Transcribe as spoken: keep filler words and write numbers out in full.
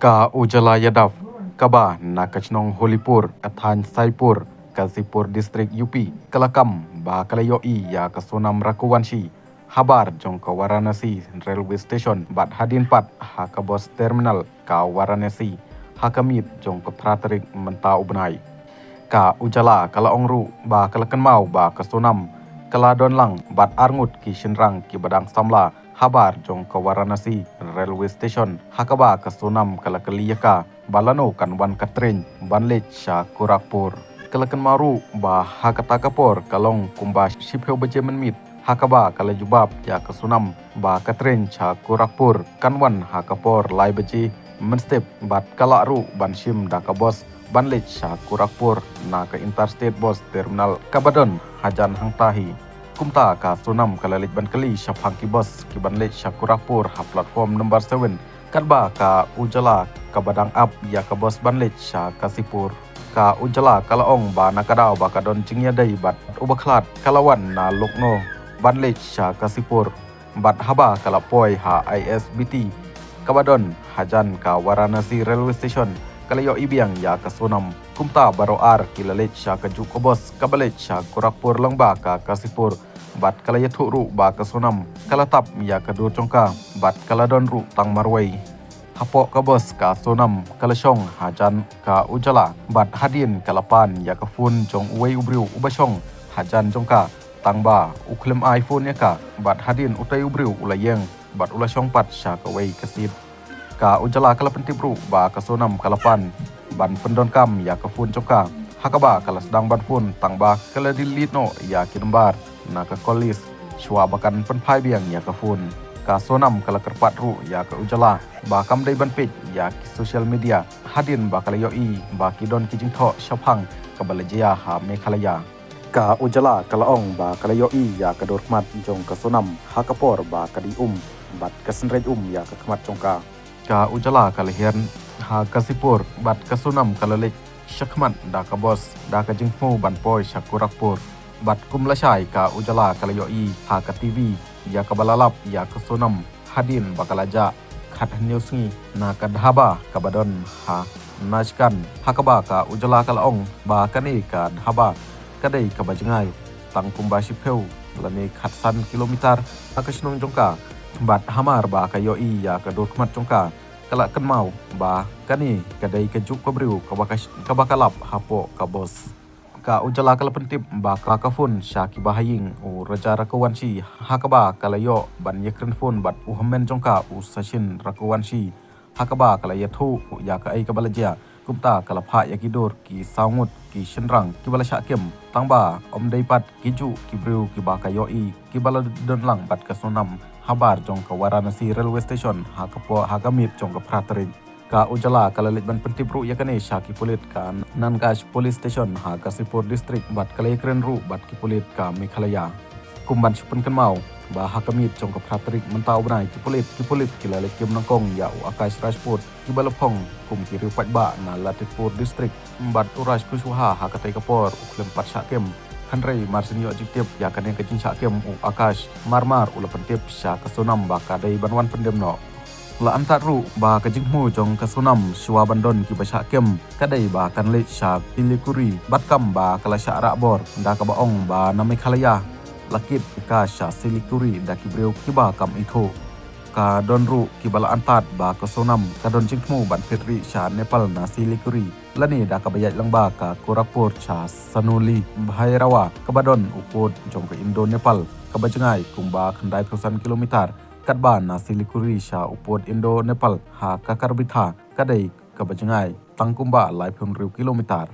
Ka Ujala Yadav, kaba na ka shnong Holipur, ka thaiñ Saipur, ka Sipur District U P, ka la kam ba ka la ïohi ïa ka Sonam Raghuvanshi habar jong ka Varanasi Railway Station bad hadien pat ha ka bus terminal ka Varanasi ha ka miet jong ka phra tarik mynta u bnai. Ka Ujala ka la ong ruh ba ka la kynmaw ba ka Sonam ka la don lang bad arngut ki shynrang kiba dang samla habar jong ka Varanasi Railway Station ha kaba ka Sonam ka la kylli ïa ka ba lano kan wan ka tren ban leit sha Gorakhpur. Ka la kynmaw ruh ba ha kata ka por ka long kumba shiphew baje mynmiet ha kaba ka la jubab ïa ka Sonam ba ka tren sha Gorakhpur kan wan ha ka por lai baje mynstep bad ka lah ruh ban shim da ka bus ban leit sha Gorakhpur na ka Interstate Bus Terminal kaba don hajan hangta hi. Kumta ka Sonam ka la leit ban kylli shaphang ki bus kiban leit sha Gorakhpur ha platform number seven, katba ka Ujala kaba dang ap ïa ka bus ban leit sha Kasipur. Ka Ujala ka la ong ba na ka daw ba ka don jingïadei bad uba khlad ka la wan na Lucknow ban leit sha Kasipur. Bad haba ka la poi ha I S B T kaba don hajan ka Varanasi Railway Station, ka la ïohi biang ïa ka Sonam. Kumta baroh ar ki la leit sha kajuh ka bus kaba leit sha Gorakhpur lyngba ka Kasipur. Bad ka la ïathuh ruh ba ka Sonam ka la tap ïa ka dur jong ka bad ka la don ruh tang marwei. Hapoh ka bus ka Sonam ka la shong hajan ka Ujala bad hadien ka la pan ïa ka phone jong uwei u briew uba shong hajan jong ka, tangba u khlem ai phone ïa ka, bad hadien utei u briew u la ïeng bad u la shong pat sha kawei ka seat. Ka Ujala ka la pyntip ruh ba ka Sonam ka la pan ban pyndonkam ïa ka phone jong ka ha kaba ka la sdang ban phone, tangba ka la delete noh ïa ki number na ka call list shuwa ba kan pynphai biang ïa ka phone. Ka Sonam ka la kyrpad ruh ïa ka Ujala ba kam dei ban peit ïa ki social media hadien ba ka la ïohi ba ki don ki jingthoh shaphang kaba la jia ha Meghalaya. Ka Ujala ka la ong ba ka la ïohi ïa ka dur khmat jong ka Sonam ha ka por ba ka dih um bad ka synreit um ïa ka khmat jong ka. Ka Ujala ka la hiar ha Kasipur bad ka Sonam ka la leit shakhmat da ka bus da ka jingthmu ban poi sha Gorakhpur. Bad kum lashai ka Ujala ka la ïohi ha ka T V ïa kaba la lap ïa ka Sonam hadien ba ka la jah khathynñiew sngi na ka dhaba kaba don ha Najkan, ha kaba ka Ujala ka la ong ba kane ka dhaba ka dei kaba jngai tang kumba shiphew lane khatsan kilometer ha ka shnong jong ka. Bad hamar ba ka ïohi ïa ka dur khmat jong ka, ka la kynmaw ba kane ka dei kajuh ka briew kaba ka, kaba ka lap hapoh ka bus. Ka Ujala ka la pyntip ba ka, ka phone sha kiba ha ïing u Raja Raghuvanshi ha kaba ka la ïoh ban ïakren phone bad u hynmen jong ka u Sachin Raghuvanshi ha kaba ka la ïathuh ïa kaei kaba la jia. Kumta ka la phah ïa ki dur ki saw ngut ki shynrang kiba la shah kem, tangba ym dei pat kijuh ki briew kiba ka ïohi kiba la don lang bad ka Sonam habar jong ka Varanasi Railway Station ha ka por, ha ka miet jong ka phra tarik. Ka Ujala ka la leit ban pyntip ruh ïa kane sha ki pulit ka Nandganj Police Station ha Kasipur District bad ka la ïakren ruh bad ki pulit ka Meghalaya. Kum ban shu pynkynmaw ba ha ka miet jong ka phra tarik mynta u bnai ki pulit, ki pulit ki la leit kem nyngkong ïa u Akash Rajput, kiba la phong kum ki riew paidbah na Lalitpur District. Bad u Raj Kushwaha ha katei ka por u khlem pat shah kem. Hynrei mar shen ïoh jingtip ïa kane ka jingshah kem u Akash, mar mar u la pyntip sha ka Sonam ba ka dei ban wan pyndem noh. La antad ruh ba ka jingthmu jong ka Sonam shuwa ban don kiba shah kem ka dei ba kan leit sha Siliguri, bad kam ba ka la shah rah bor da kaba ong ba na Meghalaya la kit ïa ka sha Siliguri da ki briew kiba kam ithuh. Ka don ruh kiba la antad ba ka Sonam ka don jingthmu ban phet rieh sha Nepal na Siliguri, lane da kaba ïaid lyngba ka Gorakhpur sha Sanoli Bhairawa kaba don u pud jong ka Indo-Nepal kaba jngai kumba khyndai phew san kilometer, katba na Siliguri sha u pud Indo-Nepal ha Kakarbitha ka dei kaba jngai tang kumba laiphew hynriew kilometer.